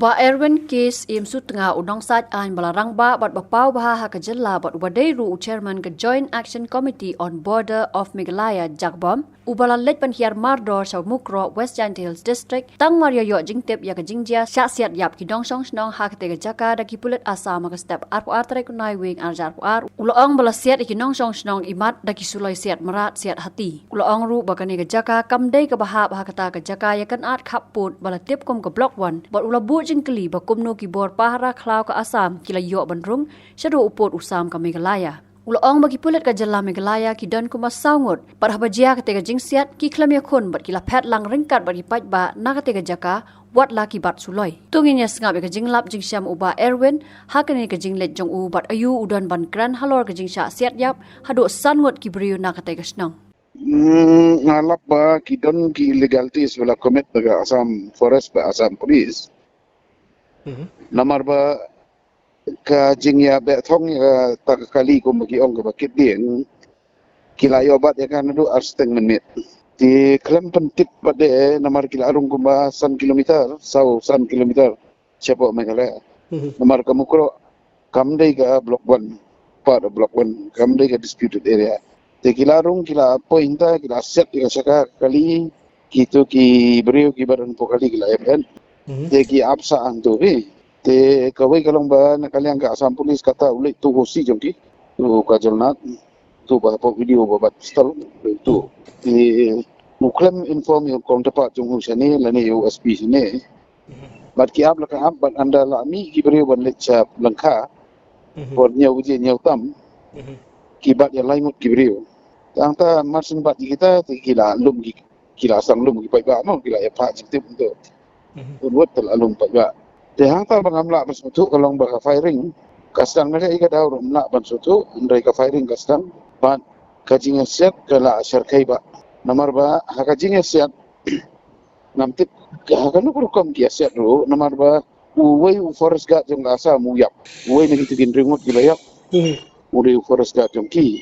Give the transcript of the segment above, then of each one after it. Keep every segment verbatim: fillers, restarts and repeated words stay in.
Bah Erwin K Syiemsutnga, u nongsait aiñ ba la rangbah bad ba paw bha ha ka jylla bad uba dei ruh u chairman ka Joint Action Committee on Border of Meghalaya, JACBOM, uba la leit ban hiar mardor sha Mukroh, West Jaintia Hills District, tang mar ïoh jingtip ïa ka jingjia shah siat ïap ki nongshong shnong ha katei ka jaka da ki pulit Assam ha ka step arphew ar tarik u Naiwieng arhajar arphew ar, u la ong ba la siat ïa ki nongshong shnong imat da ki suloi siat mrad siat hati. U la ong ruh ba kane ka jaka kam dei kaba hap ha kata ka jaka ïa kan at khappud ba la tip kum ka Block One, bad u la buh jingkylli ba kumno ki bor pahara khlaw ka Assam ki la ïoh ban rung shaduh u pud u sam ka Meghalaya. U la ong ba ki pulit ka jylla Meghalaya ki don kumba saw ngut, bad haba jia katei ka jingsiat ki khlem ïakhun bad ki la phet lang ryngkat bad ki paidbah na katei ka jaka, wat la ki bat suloi. To ngin ïa sngap ïa ka jinglap jingshem u Bah Erwin ha kane ka jingleit jong u bad aïu u don ban kren halor ka jingshah siat ïap haduh san ngut ki briew na katei ka shnong. Mm, nga lap ba ki don ki illegalities ba la commit da ka Assam Forest bad Assam Police. Mhm. Namar ba ka jingïabeh thong ïa kata ka kali kumba ki ong kaba kit dieng, ki la ïoh bat ïa ka naduh ar steng mynmiet. Te khlem pyntip pat de namar ki la rung kumba san kilometer, saw san kilometer shapoh Meghalaya. Mhm. Namar ka Mukroh kam dei ka Block One, part of Block One, kam dei ka disputed area. Te ki la rung, ki la poi hangta, ki la siat ïa ka jaka kali, kito ki briew kiba don hapoh kali ki la ïaphet. Mhm. Te ki ap sah hangto hi. Te kawei ka long ba na ka liang ka Assam Police kata u leit tu ho si jong ki. Tu ka Jolnath. Tu ba hapoh video ba bat pistol. Tu. Te u khlem inform ïa u kong tapat jong u shane lane ïa u S P shane. Mhm. Bad ki ap la ka ap bad ynda la mih ki briew ban leit sha lyngkha. Mhm. Por ñiew baje ñiew tam. Mhm. Ki bat ïa lai ngut ki briew. Tang ta mar syn bat ïa kita te ki la lum ki, ki la sdang lum ki paidbah mo, ki la ïa phah jingtip hangto. Mhm. Un wat te la lum paidbah. Te hangta ba ngam lah ban sngewthuh ka long ba ka firing ka sdang na kaei ka daw ruh ngam lah ban sngewthuh, hynrei ka firing ka sdang. Bad ka jingïasiat ka la shyrkhei bha. Namar ba ha ka jingïasiat ngam tip ha kano ka rukom ki ïasiat ruh, namar ba uwei u forest guard jong ka Assam u ïap. Uwei na kito ki hynriew ngut ki ba ïap. Mhm. U dei u forest guard jong ki.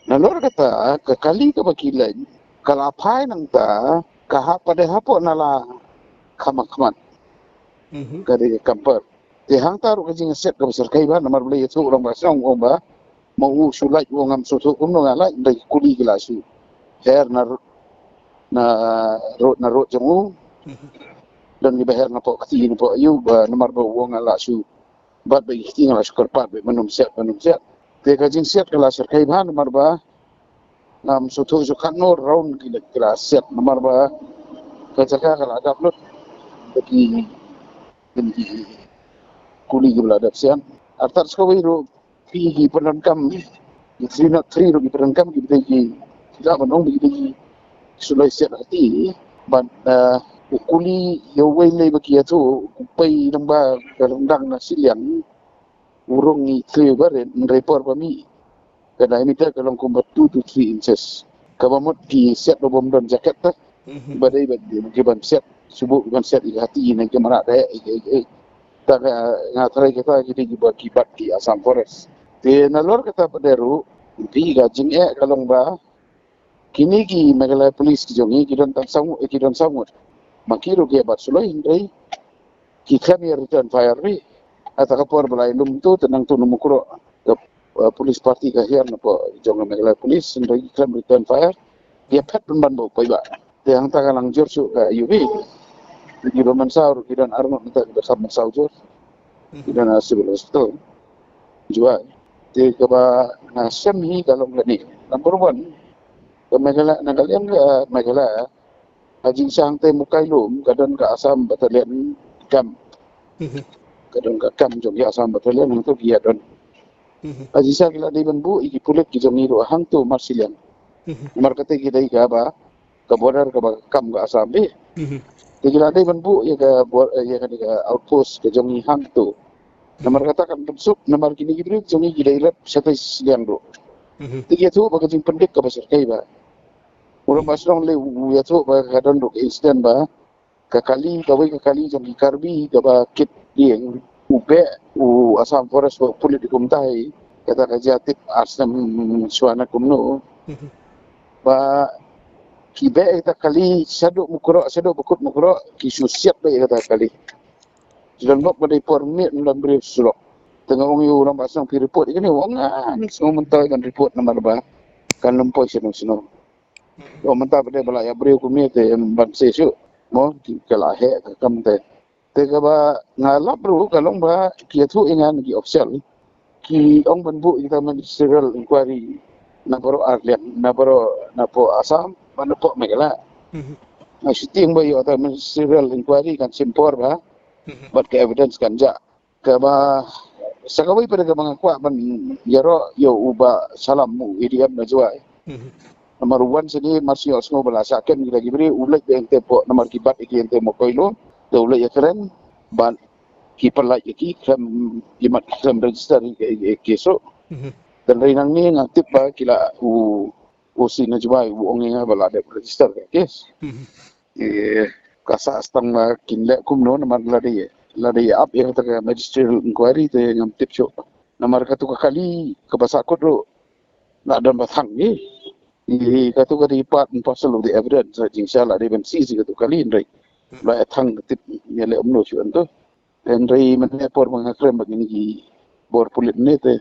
Nalor kata ka kali kaba ki leit ka la phai nangta ka hap pat de hapoh nala kham ha khmat. Mhm. Ka dei ka Kampar. Te hangta ruh ka jingïasiat kaba shyrkhei bha namar balei ïathuh u rangbah shnong u ong ba ma u shu lait u ong ngam sngewthuh kumno nga lait, hynrei ki kuli ki la shu her na ro-, na road, na road jong u. Mhm. Don kiba her napoh kti napoh aïu ba namar ba u ong nga la shu bat bad ki kti nga la shu kyrpad bad ban ym siat, ban ym siat. Te ka jingsiat ka la shyrkhei bha namar ba ngam sngewthuh shuh katno round ki la, ki la siat namar ba ka jaka ka la dap lut. Ba ki, ki kuli kiba la dap siat. Artat sa kawei ruh ki, ki pyndonkam, ki three nought three ruh ki pyndonkam, ki btei ki, ki lah ban ong ki btei ki suloi siat hati. Bad, eh, u kuli ïa uwei lei ba ki ïathuh u pei lyngba ka lyngdang na shiliang. U rung ngi three ba rit, hynrei por ba mih ka diameter ka long kumba two to three inches. Kaba mut ki siat ba bym don jaket ta. Mhm. Ba dei ba ki ban siat, shu buh ki ban siat ïa ka hati ne ki mrad eh, ïa, ïa, ïa. Ta ka nga tharai kata ki dei kiba ki bat ki Assam Forest. Te nalor kata pat de ruh, ki ka jingeh ka long ba kine ki Meghalaya Police ki jong ngi ki don tang saw ngut, ki don saw ngut. Ma ki ruh ki ïa bat suloi hynrei ki khlem ïa return fire hi. Hata ka por ba la ïalum tu, te nangtu na Mukroh ka, uh, police party ka hiar napoh jong ka Meghalaya Police, hynrei ki khlem return fire. Ki ïa phet pynban bad u paidbah. Te hangta ka lang jur shuh ka ïuh hi. Kiba mynsaw ruh ki don ar ngut, nangta kiba kham mynsaw jur ki don ha Civil Hospital Jowai. Te kaba nga shem hi ka long kane. Number one, ka Meghalaya, na ka liang ka Meghalaya, ka jingshah hangtei Mawkairum ka don ka Assam Battalion camp. Mhm. Ka don ka camp jong ki Assam Battalion hangto ki ïa don. Mhm. Ka jingshah ki la dei ban buh ïa ki pulit ki jong ngi ruh hangto marshiliang. Mhm. Namar kata ki dei kaba ka border kaba kam ka Assam hi. Mhm. Te ki la dei ban buh ïa ka bor-, ïa ka, ka outpost ka jong ngi hangto. Namar kata kan pynsuk, namar kine ki briew jong ngi ki dei rep shatai shiliang ruh. Mhm. Te ki ïathuh ba ka jingpyndik kaba shyrkhei bha. U rangbah shnong lei u ïathuh ba ka don ruh ka incident ba ka kali, kawei ka kali jong ki Karbi kaba kit dieng, u beh u Assam Forest bad u pulit kumta hi, kata ka jia tip ar snem shuwa na kumno. Mhm. Ba ki beh ïa kata kali shaduh Mukroh, shaduh ba kut Mukroh, ki shu siat beh ïa kata kali. Sdang bok ba dei por miet, ym don briew surok. Te nga ong ïa u rangbah shnong, phi report ïa kane? U ong, ah, ngam sngewmyntoi ban report namar ba kan ym poi shano shano. Ong mynta ba dei ba la ïa briew kumne te ban shisha mo, ki ka la heh ka kam te. Te kaba nga lap ruh ka long ba ki ïathuh ïa nga na ki official, ki ong ban buh ïa kita ministerial inquiry na baroh ar liang, na baroh, na poh Assam bad na poh Meghalaya. Nga sheptieng ba ïoh ta ministerial inquiry kan shim por ba bad ka evidence kan jah. Kaba sa kawei pat kaba nga kwah ban ïaroh ïa u Bah Salam, u A D M na Jowai. Namar u wan shane mar shu ïohsngew ba la shah kem kita ki briew, u leit beit hangtei poh, namar ki bat ïa ki hangtei Mawkailaw, te u leit ïakren bad ki pyllait ïa ki, khlem, ki mat, khlem register ïa ki, ïa ki case ruh. Te hynrei nangne nga tip ba ki la, u, u O C na Jowai u ong ïa nga ba la dep register ka case. Eh, ka sah tang ba kin leh kumno, namar lada, lada ïa ap ïa kata ka magisterial inquiry te ngam tip shuh. Namar katu ka kali kaba sahkut ruh la don ba thang hi. Eh, katu ka dei part and parcel of the evidence. Jingshisha la dei ban seize ïa katu ka kali, hynrei la ïa thang, ka tip ïa leh kumno shuh hangto. Hynrei mynne por ba nga kren bad kine ki bor pulit mynne te,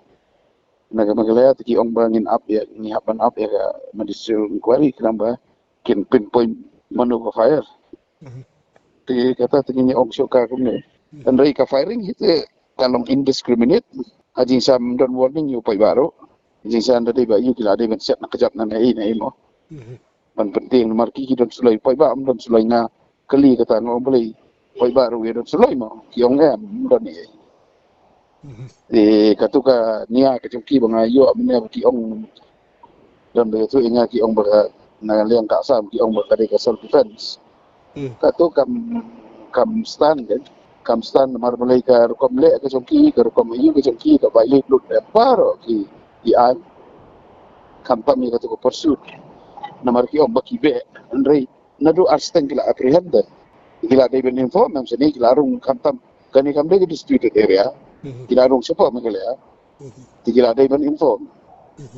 na ka Meghalaya te ki ong ba ngin ap ïa, ngi hap ban ap ïa ka magisterial inquiry khnang ba kin pinpoint mano ka fire. Te kata te ngin ïa ong shuh ka kumne. Hynrei ka firing hi te ka long indiscriminate. Ha jingshisha ym don warning ïa u paidbah ruh. Jingshisha ynda dei ba ïa ki la dei ban set na kjat na ei na ei mo, ban pyntieng, namar ki, ki don suloi, paidbah ym don suloi. Nga kylli kata, nga ong balei paidbah ruh ïa don suloi mo? Ki ong em, ym don ei. Eh, katu ka nia ka jong ki ba nga ïoh mynne ba ki ong, don ba ïathuh ïa nga, ki ong ba ka, na liang ka Assam ki ong ba ka dei ka self defense. Katu kam, kam stand kan. Kam stand namar balei, ka rukom leh ka jong ki, ka rukom ïa ka jong ki ka violate lut da baroh ki, ki aiñ. Khamtam ïa katu ka pursuit. Namar ki ong ba ki beh, hynrei naduh ar steng ki la apprehend. Ki la dei ban inform, em shane ki la rung, khamtam kane kam dei ka disputed area. Ki la rung shapoh Meghalaya. Te ki la dei ban inform.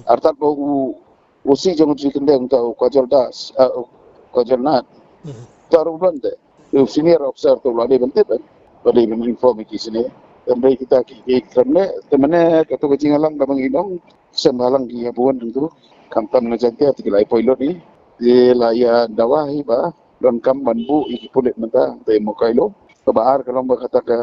Artat ba u, u O C jong u Jikendeng, uta u Kajol Das, ah, u Kajol Nath, uta ruh u don te, u senior officer, uta u la dei ban tip, eh, ba dei ban inform ïa ki shane. Te hynrei kita ki, ki khlem leh. Te mynne katu ka jingïalang kaba ngi don, ki sem bhalang ki ïa bun hangto. Khamtam na Jaintia te ki la ïa poi lut hi. Te la ïa dawa hi ba donkam ban buh ïa ki pulit mynta te Mawkailaw. Kaba ar ka long ba kata ka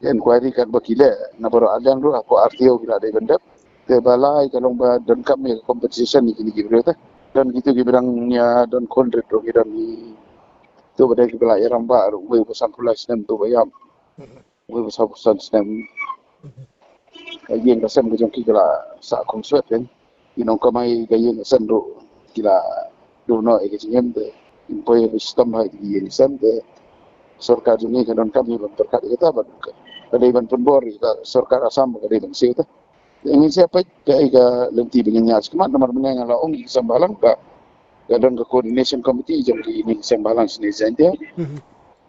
inquiry katba ki leh na baroh ar liang ruh, hapoh R T O ki la dei ban dep. Te ba lai ka long ba donkam ïa ka compensation ïa kine ki briew te. Don kito kiba dang ïa don khun rit ruh ki don hi. To ba dei kiba la ïaram ba ruh, uwei uba sanphew lai snem, to ba ïap, uwei uba sanphew san snem. Ka ïing ka sem ka jong ki ka la sah khum swet kan. Ki nongkamai ka ïing ka sem ruh ki la duh noh ïa ka jingim te. Kin poi ïa ka shitom ha ki ïing ki sem te. Sorkar jong ngi ka donkam hi ban pyrkhat ïa kata, bad ka dei ban pynbor ïa ka sorkar Assam ba ka dei ban siew te. Te ngin sa peit kaei ka lynti ba ngin ïa skhmat, namar mynne nga la ong ïa ki sem bhalang ba ka don ka coordination committee jong kine ki sem bhalang shane Jaintia.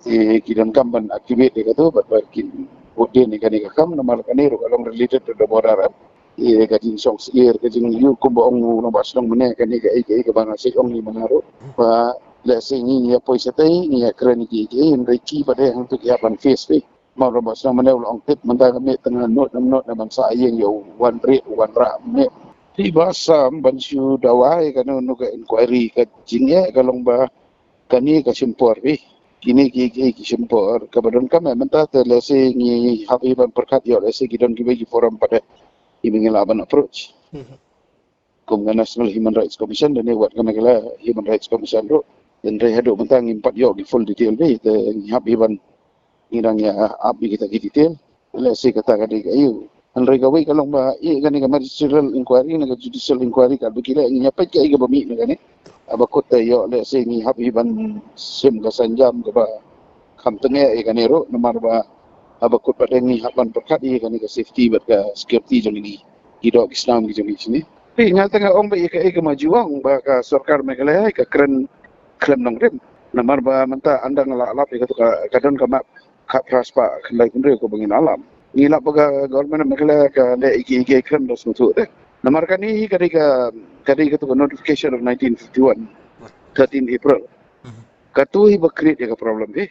Te ki donkam ban activate ïa katu bad ba kin put dien ïa kane ka kam, namar kane ruh ka long related to the border, eh. Ïa ka jingsngewsih, ka jingïoh kumba ong u nongbah shnong mynne, kane kaei kaei kaba nga sa ong ïa mynne ruh, ba lehse ngi ïa poi shatei, ngi ïa kren ïa kiei kiei, hynrei ki ba dei hangtu ki hap ban face te. Ma u nongbah shnong mynne u la ong tip, mynta ka miet tang nud, nud na ban sah ïing ïa u wanrieh u wanrah mynne. Te ba sam ban shu dawa ïa kano kano ka inquiry, ka jingeh ka long ba kane ka shim por hi. Kine kiei kiei ki shim por. Kaba donkam mynta te lehse ngi hap hi ban pyrkhat ïoh, lehse ki don kiwei ki forum pat de kiba ngi lah ban approach. Kum ka National Human Rights Commission, lane wat ka Meghalaya Human Rights Commission ruh. Hynrei haduh mynta ngim pat ïoh ki full detail de, te ngi hap hi ban, ngi dang ïa ap ïa kita ki detail. Lehse kata ka dei ka ïa u. Hynrei kawei ka long ba ïa kane ka magisterial inquiry ne ka judicial inquiry, katba ki leh, ngin ïa peit kaei kaba mih na kane. Haba kut te ïoh, lehse ngi hap hi ban shim ka sienjam kaba kham tyngeh ïa kane ruh, namar ba haba kut pat de ngi hap ban pyrkhat ïa kane ka safety bad ka security jong ngi, ki doh ki snam ki jong ngi shane. Te nga tang nga ong ba ïa kaei kaba ma ju ong ba ka sorkar Meghalaya ka kren khlem nongrim. Namar ba mynta ynda nga la lap ïa katu ka, ka don ka map khatphra spah khyndai phew hynriew kaba ngin ïalam. Ngi lap ba ka government Meghalaya ka leh ïa kiei kiei khlem da sngewthuh de. Namar kane hi ka dei ka, ka dei katu ka notification of nineteen fifty-one, thirteen April. Katu hi ba create ïa ka problem hi.